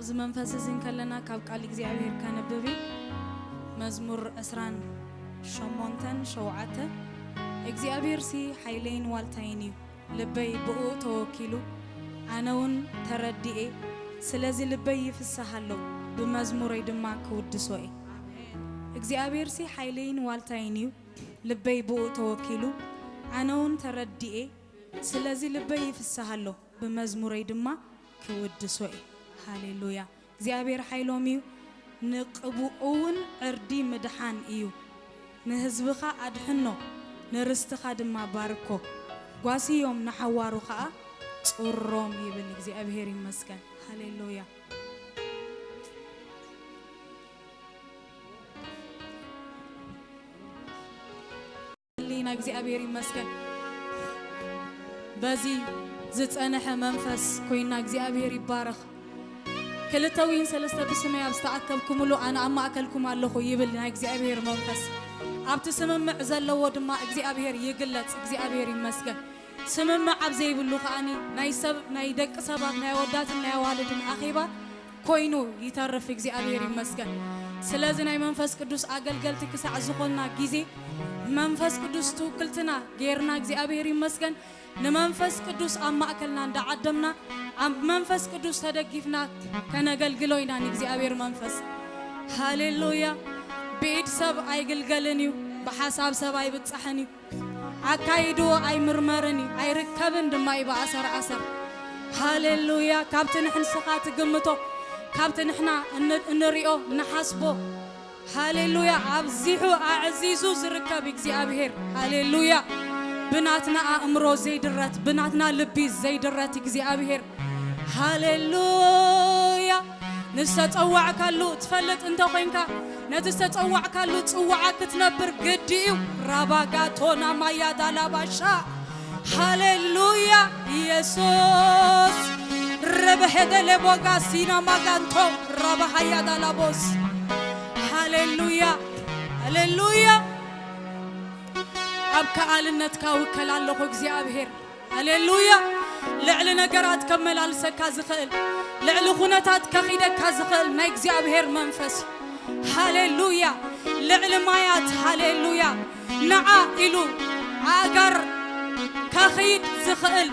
እዚ መንፈስ እዚ እንከለና ካብ ቃል እግዚኣብሔር ከንብብ እዩ። መዝሙር ዕስራን ሸሞንተን ሸውዓተ እግዚኣብሔርሲ ሓይለይን ዋልታይን እዩ፣ ልበይ ብእኡ ተወኪሉ፣ ኣነ እውን ተረዲኤ። ስለዚ ልበይ ይፍስህ ኣሎ፣ ብመዝሙረይ ድማ ክውድሶ እየ። እግዚኣብሔርሲ ሓይለይን ዋልታይን እዩ፣ ልበይ ብኡ ተወኪሉ፣ ኣነ እውን ተረዲኤ። ስለዚ ልበይ ይፍስህ ኣሎ፣ ብመዝሙረይ ድማ ክውድሶ እየ። ሃሌሉያ። እግዚኣብሔር ሓይሎም እዩ፣ ንቅቡኡ እውን ዕርዲ ምድሓን እዩ። ንህዝብኻ ኣድሕኖ፣ ንርስትኻ ድማ ባርኮ። ጓስዮም፣ ንሓዋሩ ኸኣ ጽሮም ይብል። እግዚኣብሔር ይመስገን። ሃሌሉያ። ሊና እግዚኣብሔር ይመስገን። በዚ ዝጸነሐ መንፈስ ኮይና እግዚኣብሔር ይባረኽ። ክልተ ወይን ሰለስተ ብስመይ ኣብ ዝተኣከብኩምሉ ኣነ ኣብ ማእከልኩም ኣለኹ ይብል ናይ እግዚኣብሔር መንፈስ። ኣብቲ ስምምዕ ዘለዎ ድማ እግዚኣብሔር ይግለጽ። እግዚኣብሔር ይመስገን። ስምምዕ ኣብ ዘይብሉ ከኣኒ ናይ ሰብ፣ ናይ ደቂ ሰባት፣ ናይ ኣወዳትን ናይ ኣዋልድን ኣኼባ ኮይኑ ይተርፍ። እግዚኣብሔር ይመስገን። ስለዚ ናይ መንፈስ ቅዱስ ኣገልገልቲ ክሳዕ ዝኾንና ግዜ መንፈስ ቅዱስ ትውክልትና ጌርና እግዚኣብሔር ይመስገን። ንመንፈስ ቅዱስ ኣብ ማእከልና እንዳዓደምና ኣብ መንፈስ ቅዱስ ተደጊፍና ከነገልግሎ ኢና ንእግዚኣብሔር መንፈስ። ሃሌሉያ። ብኢድ ሰብ ኣይግልገልን እዩ፣ ብሓሳብ ሰብ ኣይብጻሕን እዩ። ኣካይድዎ ኣይምርመርን እዩ፣ ኣይርከብን ድማ እዩ ብኣሰር ኣሰር። ሃሌሉያ። ካብቲ ንሕንስኻ ትግምቶ፣ ካብቲ ንሕና እን-፣ እንሪኦ፣ ንሓስቦ፣ ሃሌሉያ፣ ኣብዚሑ ኣዕዚዙ ዝርከብ እግዚኣብሔር። ሃሌሉያ። ብናትና ኣእምሮ ዘይድረት፣ ብናትና ልቢ ዘይድረት እግዚኣብሔር። ሃሌሉያ። ንዝተጸዋዕካሉ ትፈልጥ እንተ ኾይንካ፣ ነቲ ዝተጸዋዕካሉ ጽዋዓ ክትነብር ግዲ እዩ። ራባጋቶና ማያዳላባሻ። ሃሌሉያ። ኢየሱስ። ረበሄደሌ ቦጋ ሲና ማጋንቶ ራባሃያዳላቦስ። ሃሌሉያ። ሃሌሉያ። ኣብ ከኣልነትካ ውከል ኣለኹ እግዚኣብሔር። ሃሌሉያ። ልዕሊ ነገራት ከመላልሰካ ዝኽእል፣ ልዕሊ ኩነታት ከኺደካ ዝኽእል ናይ እግዚኣብሔር መንፈስ እዩ። ሃሌሉያ። ልዕሊ ማያት፣ ሃሌሉያ፣ ንዓ ኢሉ ኣጋር ከኺድ ዝኽእል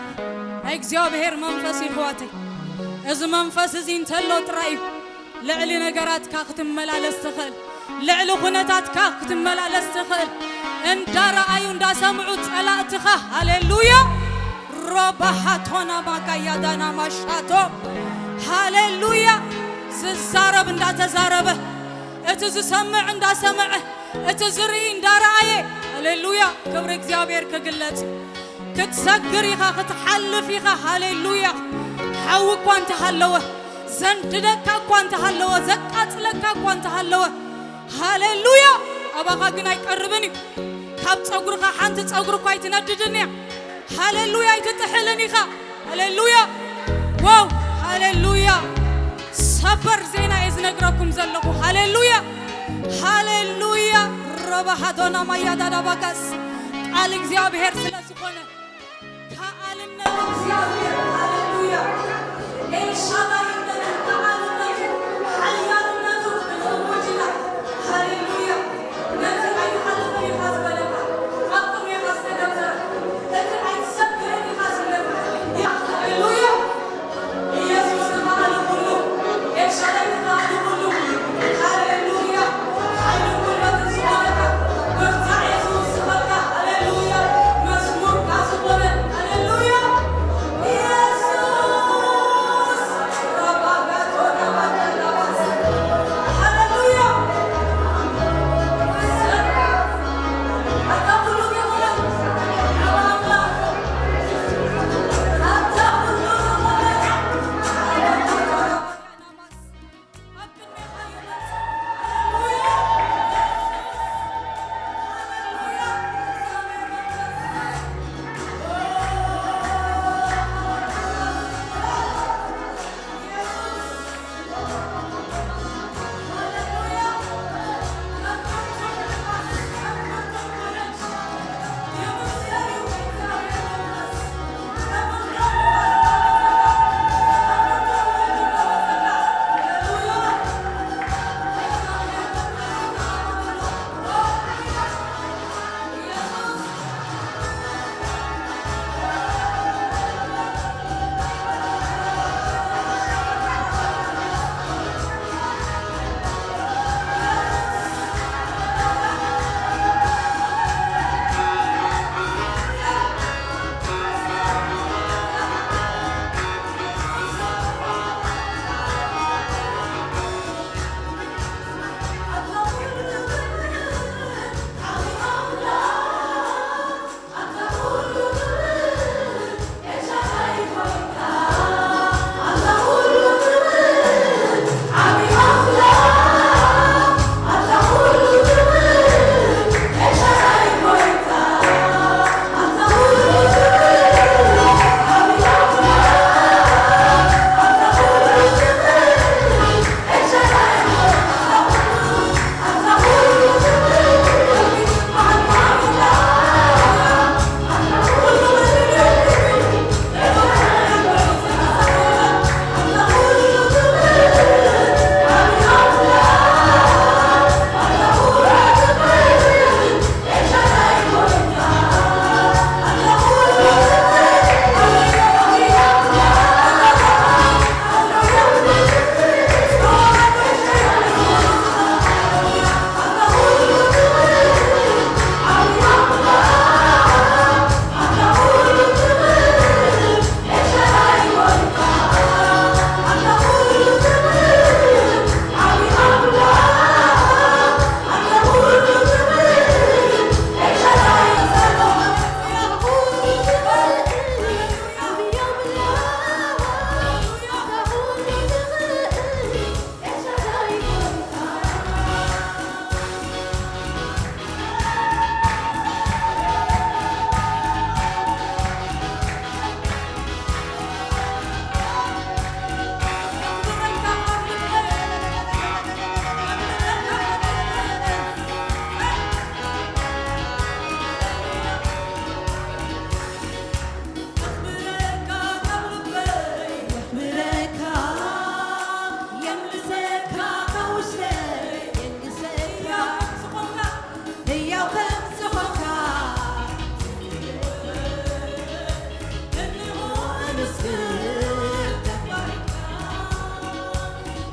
ናይ እግዚኣብሔር መንፈስ እዩ፣ ኣሕዋተይ። እዚ መንፈስ እዚ እንተሎ ጥራይ እዩ ልዕሊ ነገራትካ ክትመላለስ ትኽእል፣ ልዕሊ ኩነታትካ ክትመላለስ ትኽእል። እንዳረኣዩ እንዳሰምዑ ጸላእትኻ፣ ሃሌሉያ፣ ሮባሃቶና ማጋያዳና ማሻቶ፣ ሃሌሉያ፣ ዝዛረብ እንዳተዛረበ፣ እቲ ዝሰምዕ እንዳሰምዐ፣ እቲ ዝርኢ እንዳረኣየ፣ ሃሌሉያ፣ ክብሪ እግዚኣብሔር ክግለጽ። ክትሰግር ኢኻ፣ ክትሓልፍ ኢኻ፣ ሃሌሉያ። ሓዊ እኳ እንተሃለወ፣ ዘንድደካ እኳ እንተሃለወ፣ ዘቃጽለካ እኳ እንተሃለወ፣ ሃሌሉያ፣ ኣባኻ ግን ኣይቀርብን እዩ። ካብ ጸጉርኻ ሓንቲ ጸጉሪ እኳ ኣይትነድድን እያ። ሃሌሉያ፣ ኣይትጥሕልን ኢኻ። ሃሌሉያ፣ ዋው፣ ሃሌሉያ። ሰበር ዜና እየ ዝነግረኩም ዘለኹ። ሃሌሉያ፣ ሃሌሉያ። ረባሃዶና ማያዳዳ ባጋስ ቃል እግዚኣብሔር ስለ ዝኾነ ከኣልነቱ እግዚኣብሔር፣ ሃሌሉያ፣ ኤልሻዳይነቱ፣ ከኣልነቱ፣ ሓያልነቱ ክንእውጅ ኢና። ሃሌሉያ። ነቲ ኣይትሓልፍን ኢኻ ዝበለካ፣ ኣብ ቅድሜኻ ዝተደብረ፣ እቲ ኣይትሰግርን ኢኻ ዝበለካ፣ ሃሌሉያ። ኢየሱስ ንበዓል ኩሉ፣ ኤልሻዳይ ንበዓል ኩሉ። ሃሌሉያ። ሓይልን ጉልበትን ዝኾነካ፣ ብርታዕ እየ ዝውስኸልካ። ሃሌሉያ። መዝሙርካ ዝኾነ፣ ሃሌሉያ።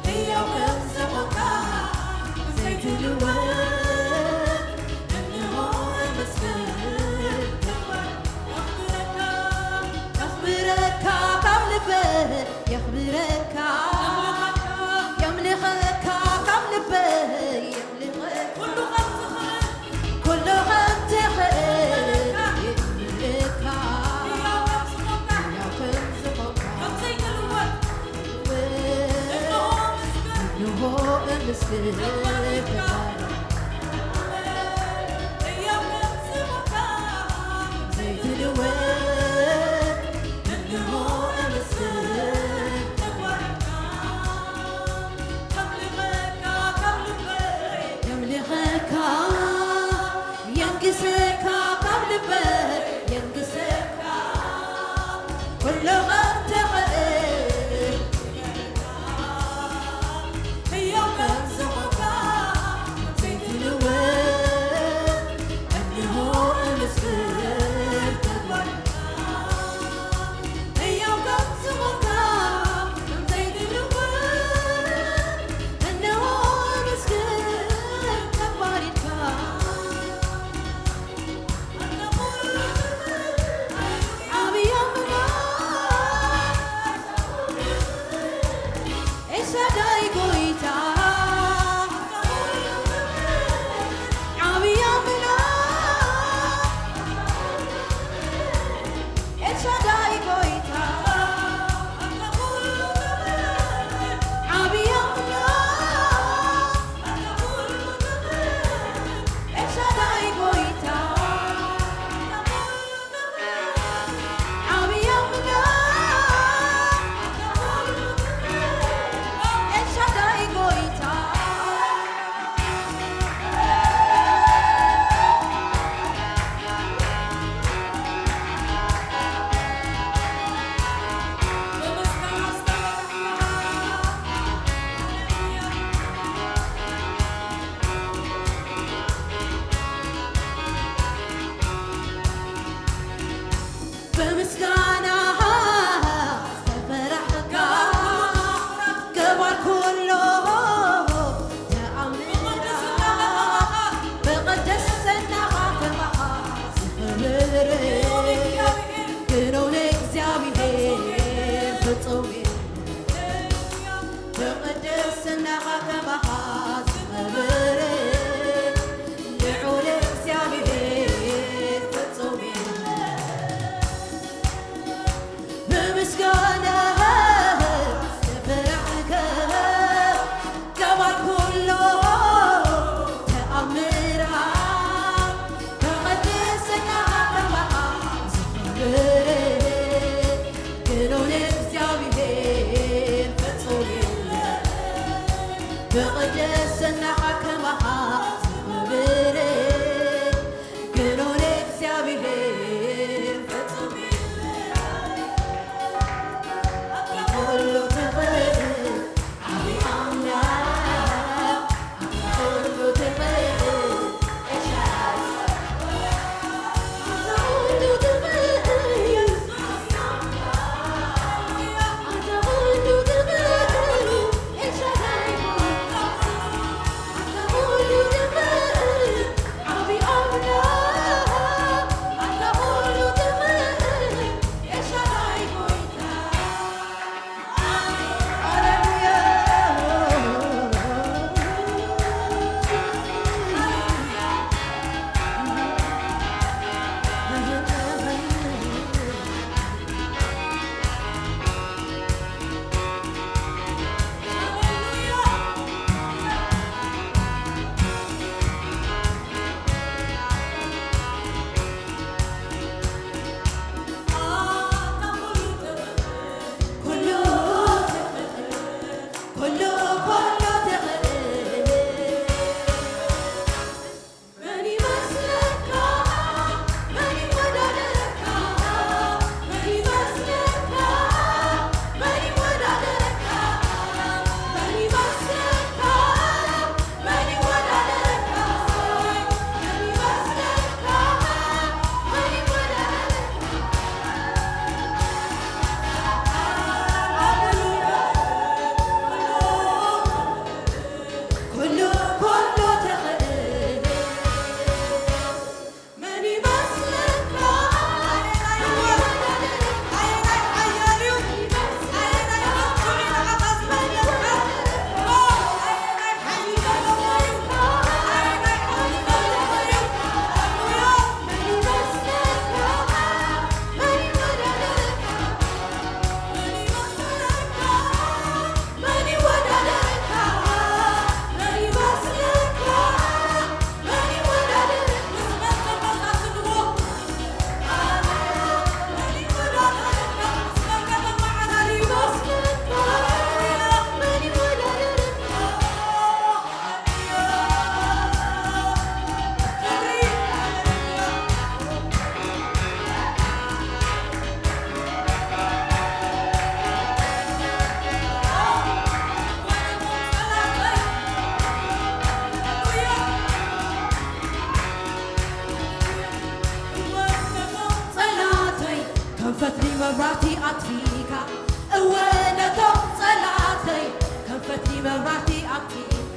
ሕያው ከም ዝኾንካ ዘይትልወጥ፣ እንሆ እመስክር። የኽብረካ ካብ ልበይ፣ የኽብረካ፣ የምልኸካ ካብ ልበይ፣ የምልኸካ። ኩሉ ከም ትኽእል፣ ኩሉ ከም ትኽእል የምልኸካ። ሕያው ከም ዝኾንካ፣ ሕያው ከም ዝኾንካ፣ ከም ዘይትልወጥ፣ እንሆ እመስክር። እንሆ እመስክር። ሕያው ከም ዝኾንካ፣ ዘይትልወጥ፣ እንሆ እመስክር። የምልኸካ፣ የንግሰካ ካብ ልበይ፣ የንግሰካ፣ ኩሉ ከም ትኽእል፣ ሕያው ከም ዝኾንካ፣ ዘይትልወጥ፣ እንሆ እመስክር ተግባርካ። ሕያው ከም ዝኾንካ ዘይትልወጥ፣ እንሆ እመስክር ተግባርካ። ዓብዪ ኣምላኽ፣ ኤልሻዳይ ጎይታ፣ ዓብዪ ኣምላኽ፣ ኤልሻዳይ ጎይታ፣ ዓብዪ ኣምላኽ፣ ኤልሻዳይ ጎይታ፣ ዓብዪ ኣምላኽ፣ ኤልሻዳይ ጎይታ። ብምስጋና ዝተፈራሕካ፣ ገባር ኩሎ ተኣምራት፣ ብቕድስናኻ ከማኻ ዝኽብር፣ ግኑን እግዚኣብሔር ፍጹም እዩ። ብቕድስናኻ ከማኻ ዝኽብር፣ ልዑል እግዚኣብሔር ፍጹም የለን። መብራህቲ ኣጥፊእካ፣ እወ ነቶም ጸላእተይ ከም ፈትሊ መብራህቲ ኣጥፊእካ።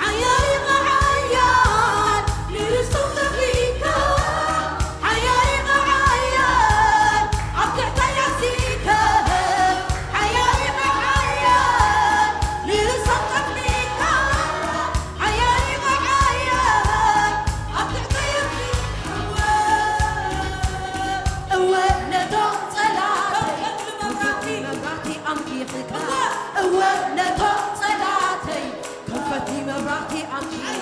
ሓያል ኢኻ ሓያል፣ ንርስቶም ከፊእካ። ሓያል ኢኻ ሓያል፣ ኣብ ትሕተይ ኣስኢካ። ሓያል ኢኻ ሓያል፣ ንርስቶም ከፊእካ። ሓያል ኢኻ ሓያል፣ ኣብ ትሕተይ ኣስኢካ። እወ ነቶም ጸላእተይ ከም ፈትሊ መብራህቲ ኣምሊኽካ። እወ ነቶም ጸላእተይ ከም ፈትሊ መብራህቲ ኣምሊኽካ።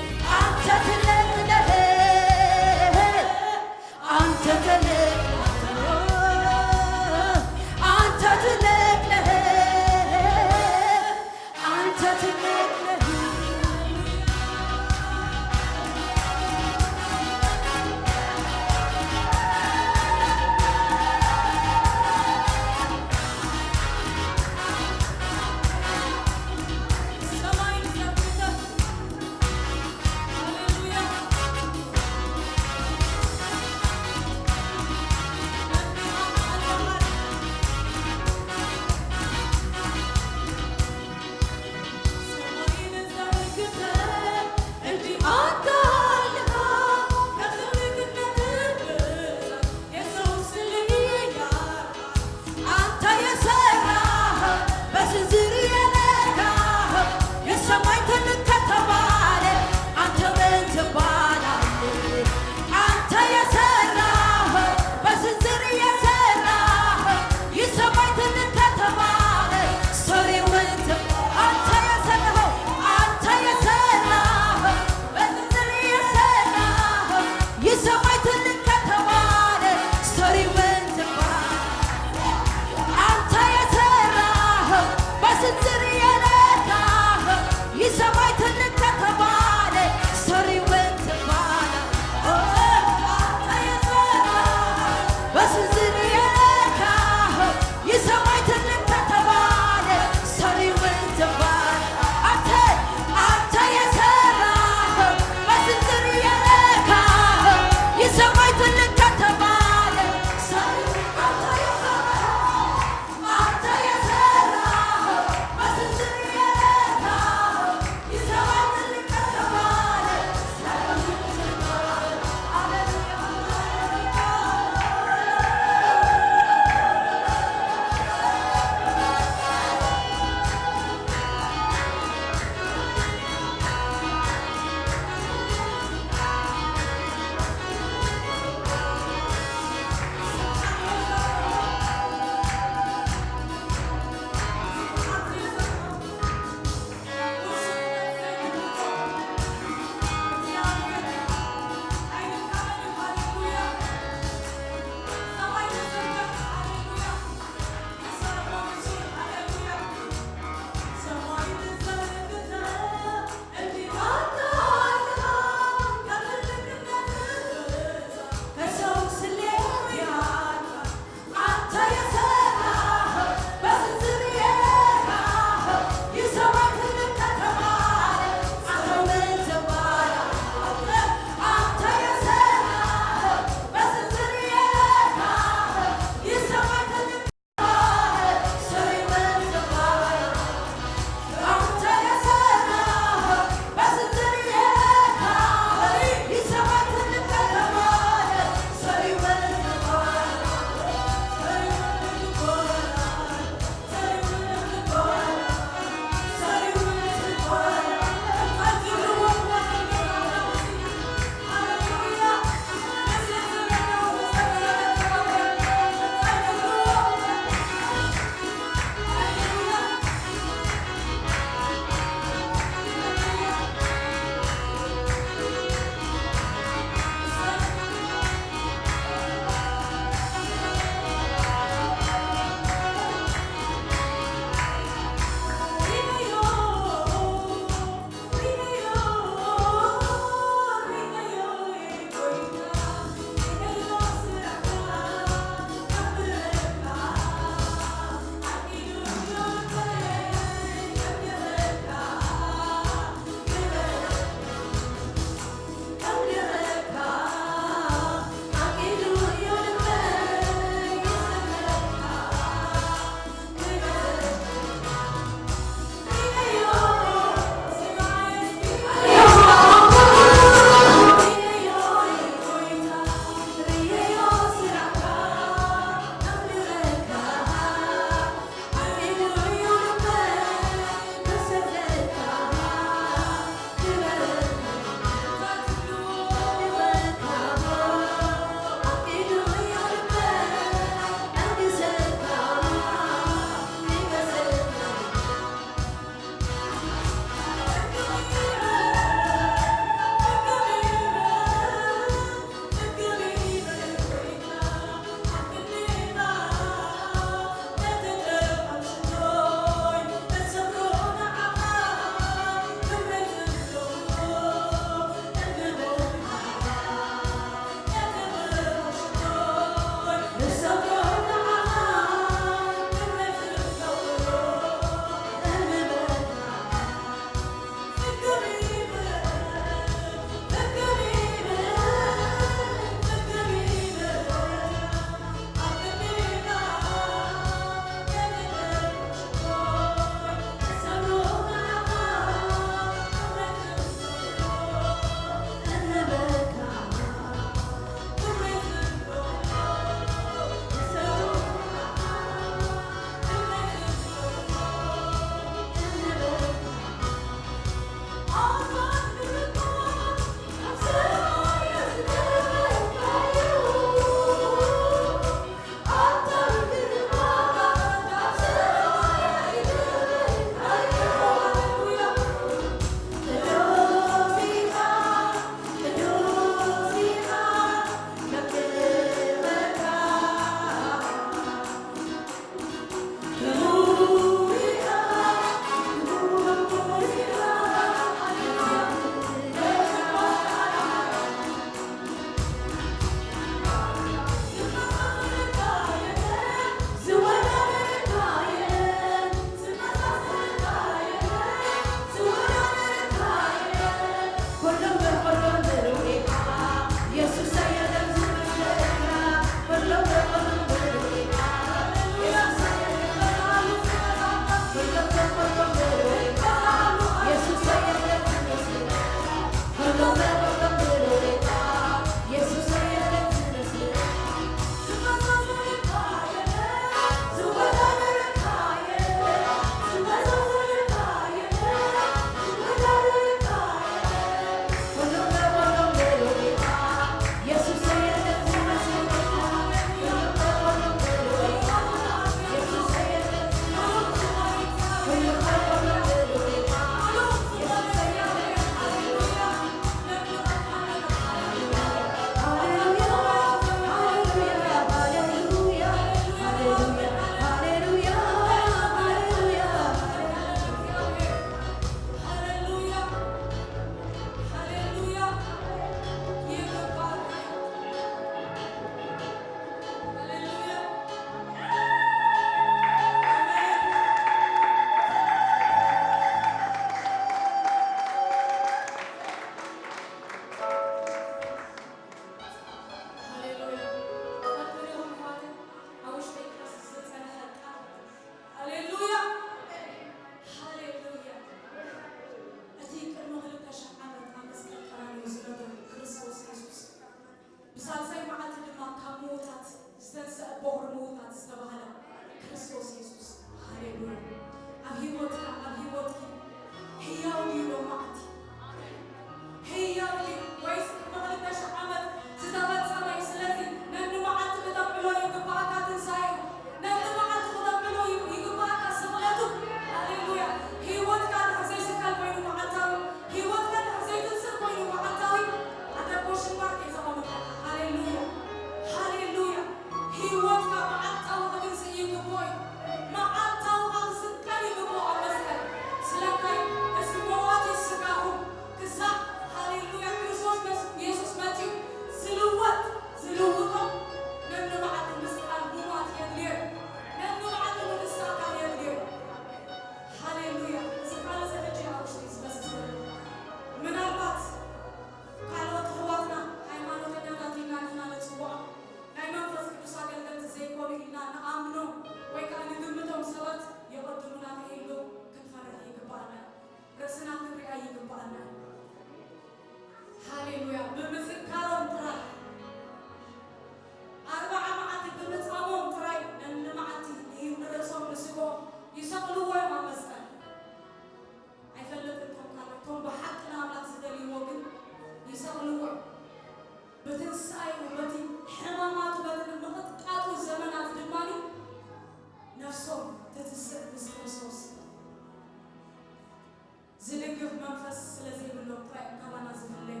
ዝድግፍ መንፈስ ስለ ዘይብሎም ጥራይ ካባና ዝፍለዩ።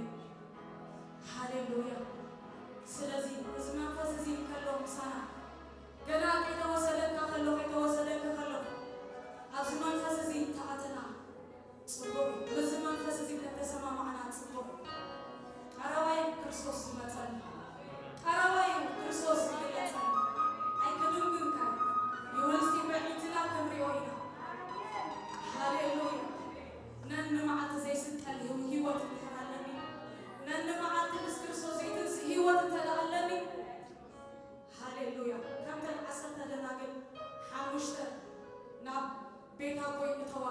ሃሌሉያ። ስለዚ እዚ መንፈስ እዚ እንከሎ ምሳና፣ ገና ከይተወሰደካ ከሎ፣ ከይተወሰደካ ከሎ ኣብዚ መንፈስ እዚ ተኣተና ጽቡቕ እዩ። በዚ መንፈስ እዚ ከተሰማማዕና ጽቡቕ እዩ። ቀረባይ ክርስቶስ ዝመጸሉ፣ ቀረባይ ክርስቶስ ዝግለጸሉ። ኣይክድንግንካ ይወልሲ በዒትና ክንሪኦ ኢና። ሃሌሉያ። ነንመዓልቲ ዘይስቀል ህይወት እንድሕር ኣለኒ፣ ነንመዓልቲ ምስ ክርስቶስ ዘይትንስእ ህይወት እንተ ደኣ ኣለኒ፣ ሃሌሉያ። ከምተን ዓሰርተ ደናግል ሓሙሽተ ናብ ቤት ኣቦይ እተዋ፣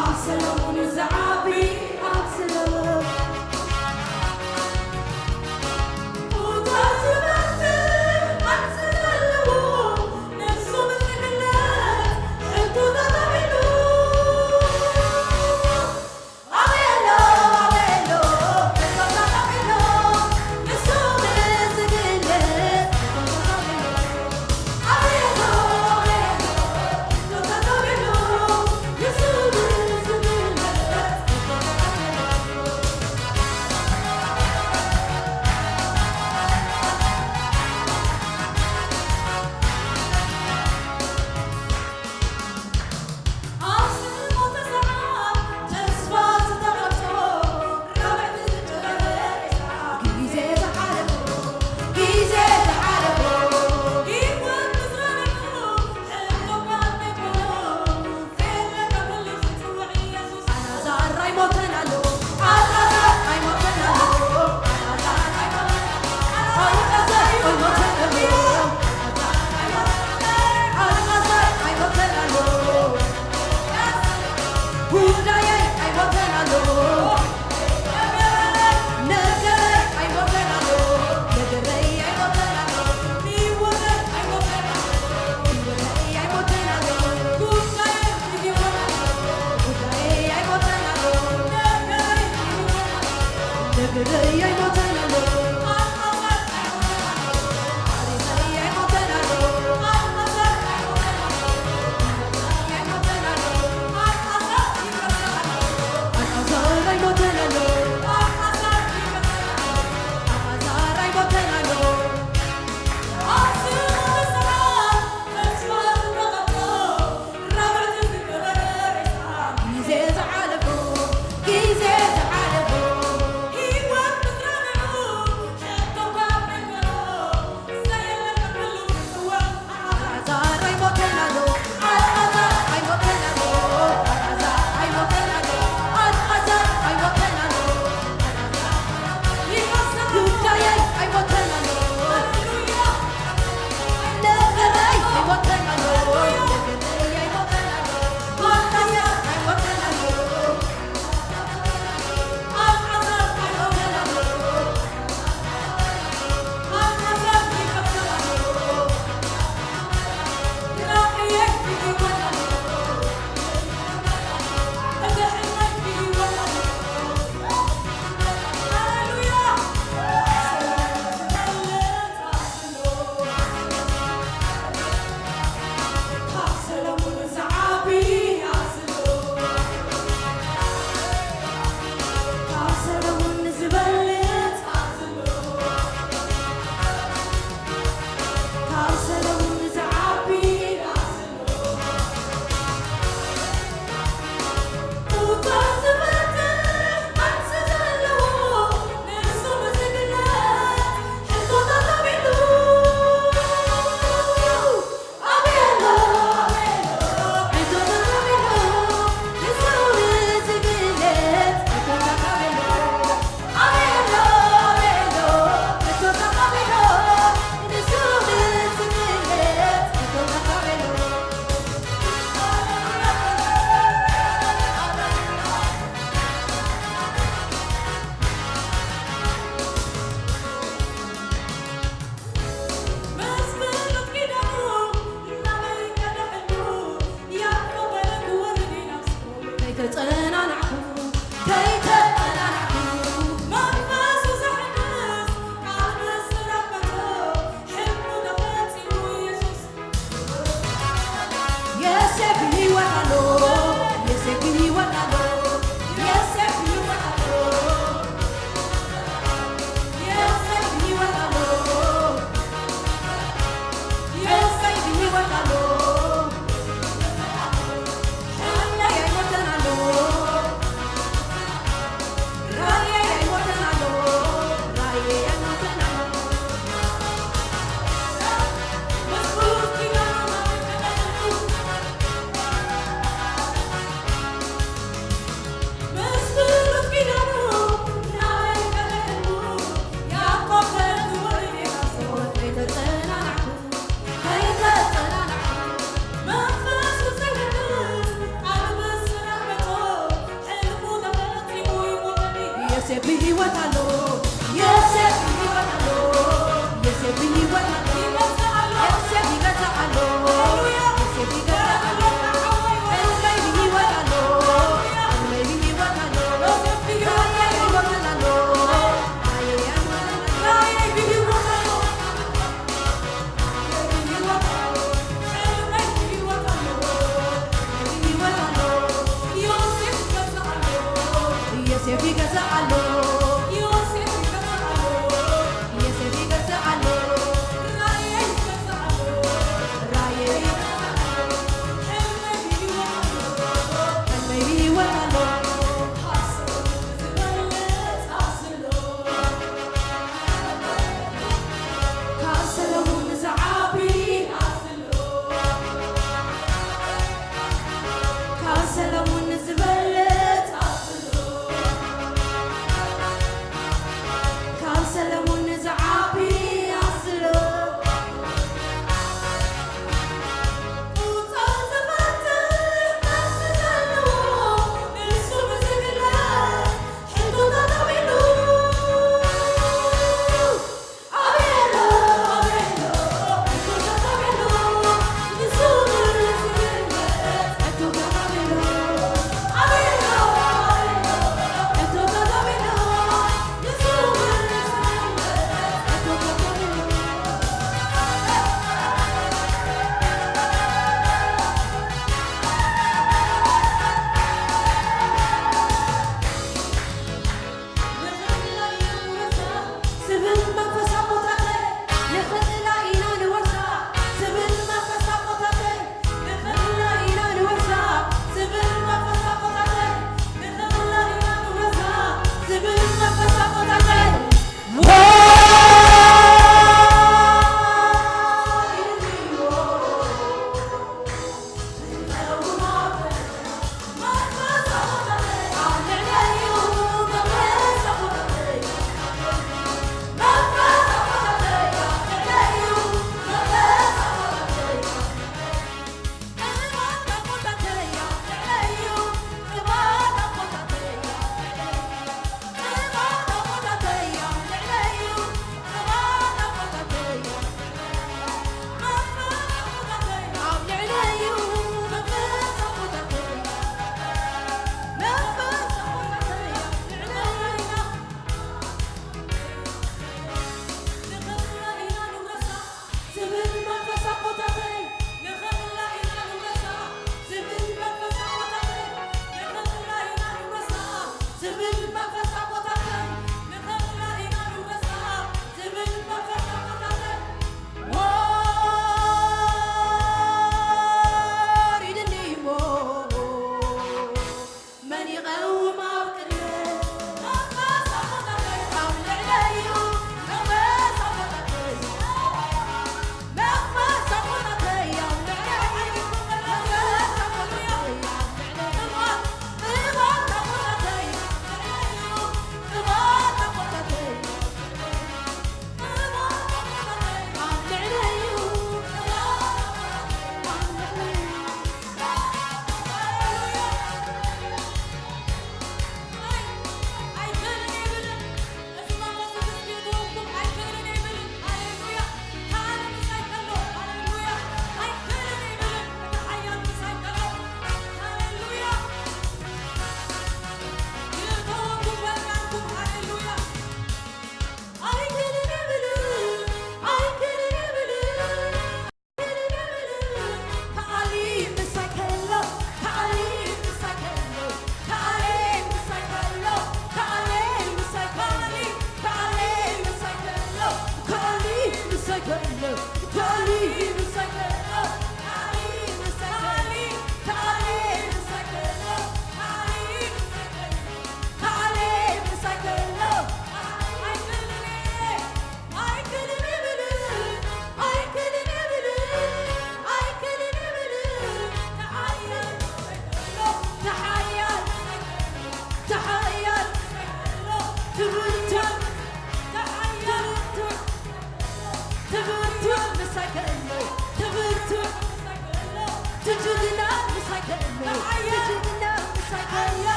ኣብ ሰለሙን ዝዓቢ ኣብ ሰለሙን ቁጽሪ ዝበዝሕ ዓርሱ ዘለዎ ንሱ ብዝግለጽ ሕቶታት ኣቢሉ ኣበይ ኣሎ ኣበይ ኣሎ ሕቶታት ኣቢሉ ንሱ ብዝግለጽ ሕቶታት ኣቢሉ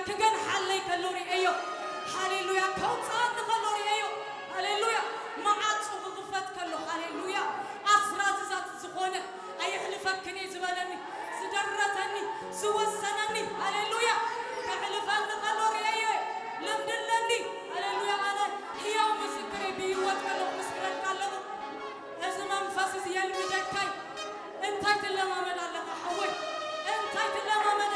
ክገንሓለይ ከሎ ርእየዮ። ሃሌሉያ። ከውፅኣኒ ከሎ ርእየዮ። ሃሌሉያ። መዓጹ ክኽፈት ከሎ፣ ሃሌሉያ። ኣስራዚ ዛት ዝኾነ ኣየሕልፈክን እየ ዝበለኒ፣ ዝደረተኒ፣ ዝወሰነኒ፣ ሃሌሉያ። ከሕልፈኒ ከሎ ርእየዮ። ልምዲ ኣለኒ። ሃሌሉያ። ኣነ ህያው ምስክር እየ። ብህይወት ከለኹ ምስክረልካ ኣለኹ። እዚ መንፈስ እዚ የልምደካይ። እንታይ ትለማመድ ኣለኻ ሓወይ? እንታይ ትለማመድ